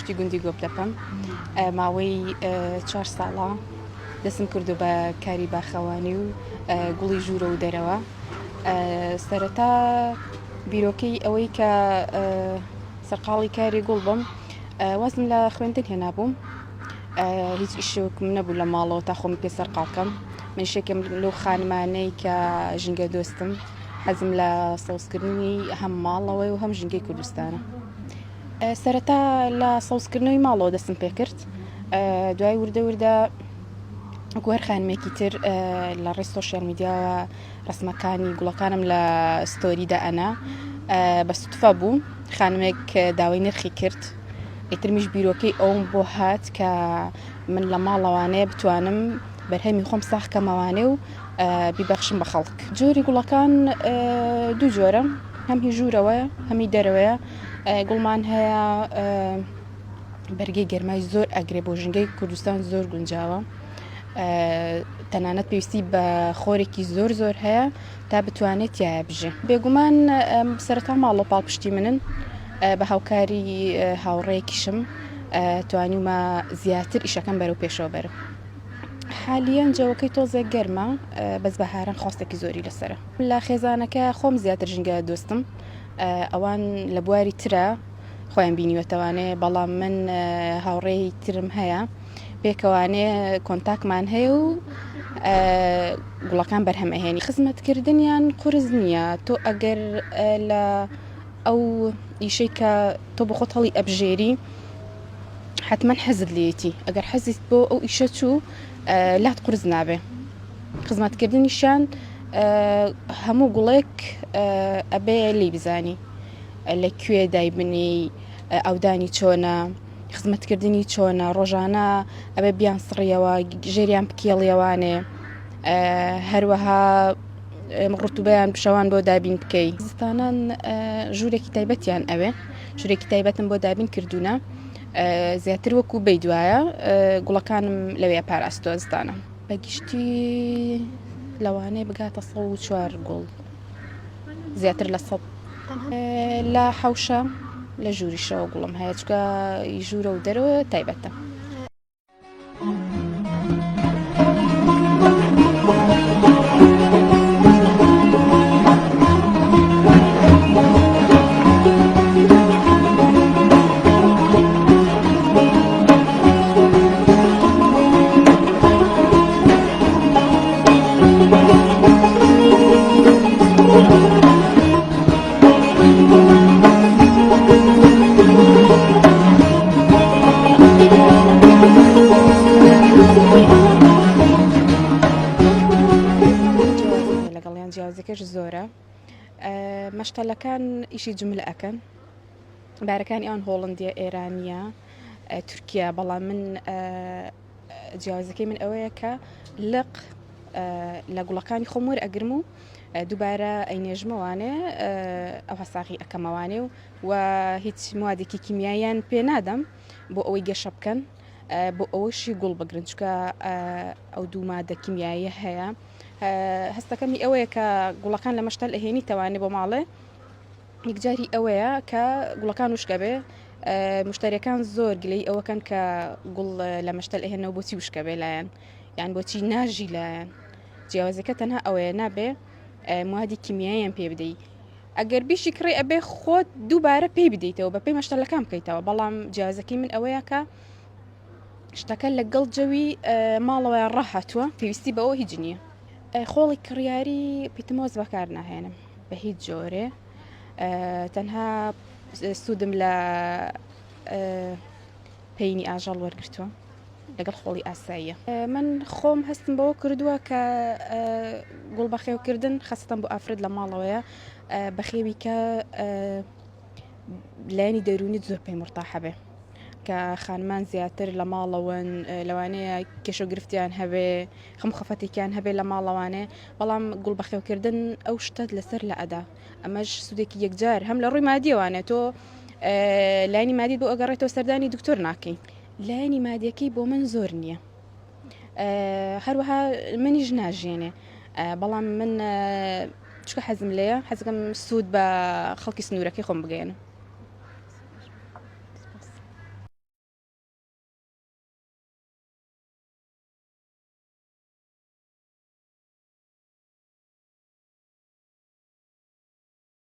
دانیشتی گوندی گۆپتەپەم. ماوەی چوار ساڵە دەستم کردو بە کاری باخەوانی و گوڵی ژوورە و دەرەوە. سەرەتا بیرۆکەی ئەوەی کە سەرقاڵی کاری گوڵ بم وازم لە خوێندن هێنابووم. هیچ ئیشێکم نەبوو لە ماڵەوە تا خۆم پێ سەرقاڵکەم. من شێکم لەو خانمانەی کە ژینگە دۆستم حەزم لە سەوزکردنی هەم ماڵەوەی و هەم ژینگەی کوردستانە. سەرەتا لە سەوزکردنەوەی ماڵەوە دەستم پێکرد دوای وردە وردە وەکو هەر خانمێکی تر لە ڕێی سۆشیال میدیاوە ڕسمەکانی گوڵەکانم لە ستۆریدا ئەنا بە سوتفە بوو خانمێک داوای نرخی کرد ئیترمیش بیرۆکەی ئەوم بۆ هات کە من لە ماڵەوانەیە بتوانم بەرهەمی خۆم ساخ کەمەوانێ و بیبەخشم بە خەڵک. جۆری گوڵەکان دوو جۆرە هەم هی ژوورەوەیە هەمی دەرەوەیە گوڵمان هەیە بەرگەی گەرمای زۆر ئەگرێ بۆ ژینگەی کوردستان زۆر گونجاوە تەنانەت پێویستی بە خۆرێکی زۆر زۆر هەیە تا بتوانێت تایە بژێ بێگومان سەرەتا ماڵۆ پاڵپشتی منن بە هاوکاری هاوڕێکیشم توانیومە زیاتر ئیشەکەم بەرەو پێشەوە بەرم. حالیەن جەوەکەی تۆزێک گەرمە بەس بەهاران خواستێکی زۆری لەسەرە. لە خێزانەکە خۆم زیاتر ژینگە دۆستم ئەوان لە بواری ترە خۆیان بینیوەتەوانێ بەڵام من هاوڕێی ترم هەیە پێکەوانێ کۆنتاکمان هەیە و گوڵەکان بەرهەم ئەهێنی خزمەتکردنیان قورس نییە تۆ ئەگەر لە ئەو ئیشەی کە تۆ بۆ خۆت هەڵی ئەبژێری حتمما حەزت لێیەتی ئەگەر حەزیت بۆ ئەو ئیشە چوو لات قورس نابێ خزمەتکردنیشیان هەموو گوڵێک ئەبێ لی بزانی لە کوێ دایبنی ئەودانی چۆنە خزمەتکردنی چۆنە ڕۆژانە ئەبێ بیان سڕیەوە ژێریان بکێڵیەوانێ هەروەها ڕوتوبەیان شەوان بۆ دابین بکەی. زستانان ژوورێکی تایبەتیان ئەوێ ژوورێکی تایبەتم بۆ دابین کردوونە زیاتر وەکو بەی دوایە گوڵەکانم لەوێ پاراستوە زستانە. بە گشتی لەوانەیە بگاتە 104 گوڵ زیاتر لە 100 لە حەوشە لە ژووریشەوە گوڵم هەیە چکە ژوورە و دەرەوە تایبەتە. لەگەڵیان جیاوازەکەش زۆرە مەشتەلەکان ئیشی جملە ئەکەن بارەکانی ئەوان هۆڵندیە ئێرانیە تورکیا بەڵام من جیاوازەکەی من ئەوەیە کە لق لە گوڵەکانی خۆم وەرئەگرم و دووبارە ئەینێژمەوانێ ئەوها ساغی ئەکەمەوانێ و و هیچ موادێکی کیمیاییان پێ نادەم بۆ ئەوەی گەشە بکەن بۆ ئەوەشی گوڵ بگرن چکە ئەو دوو مادە کیمیاییە هەیە هەستەکەمی ئەوەیە کە گوڵەکان لە مەشتەل ئەهێنی تەوانێ بۆ ماڵێ یەکجاری ئەوەیە کە گوڵەکان وشکە بێ مشتریەکان زۆر گلەی ئەوەکەن کە گوڵ لە مەشتەل ئەهێنەوە بۆچی وشکە بێ لایەن یان بۆچی ناژی لایەن جیاوازەکە تەنها ئەوەیە نابێ موادی کیمیاییان پێ بدەی ئەگەر بیشی کڕی ئەبێ خۆت دووبارە پێی بدەیتەوە بە پێی مەشتەلەکان بکەیتەوە بەڵام جیاوازەکەی من ئەوەیە کە شتەکە لەگەڵ جەوی ماڵەوە ڕاهاتووە پێویستی بەوە هیچ نییە خۆڵی کڕیاری پیتمۆز بەکار ناهێنم بە هیچ جۆرێ تەنها سوودم لە پەینی ئاژەڵ وەرگتووە لەگەڵ خۆڵی ئاساییە من خۆم هەستم بەوە کردووە کە گوڵ بەخێوکردن خەستم بۆ ئافرەت لە ماڵەوەیە بەخێوی کە لایەنی دەروونیت زۆر پێی مرتاحە بێ کە خانمان زیاتر لە ماڵەوەن لەوانەیە کێشە گرفتیان هەبێ خەم خەفەتێکیان هەبێ لە ماڵەوانێ بەڵام گوڵ بەخێوکردن ئەو شتەت لەسەر لە ئەدا ئەمەش سوودێکی یەکجار هەم لە ڕووی مادیەوانێ تۆ لایەنی مادیت بۆ ئەگەڕێتەوە سەردانی دکتۆر ناکەی لایەنی مادیەکەی بۆ من زۆر نییە هەروەها منیش ناژێنێ بەڵام من چکە حەزم لێیە حەزگەم سوود بە خەڵکی سنوورەکەی خۆم بگەێنم.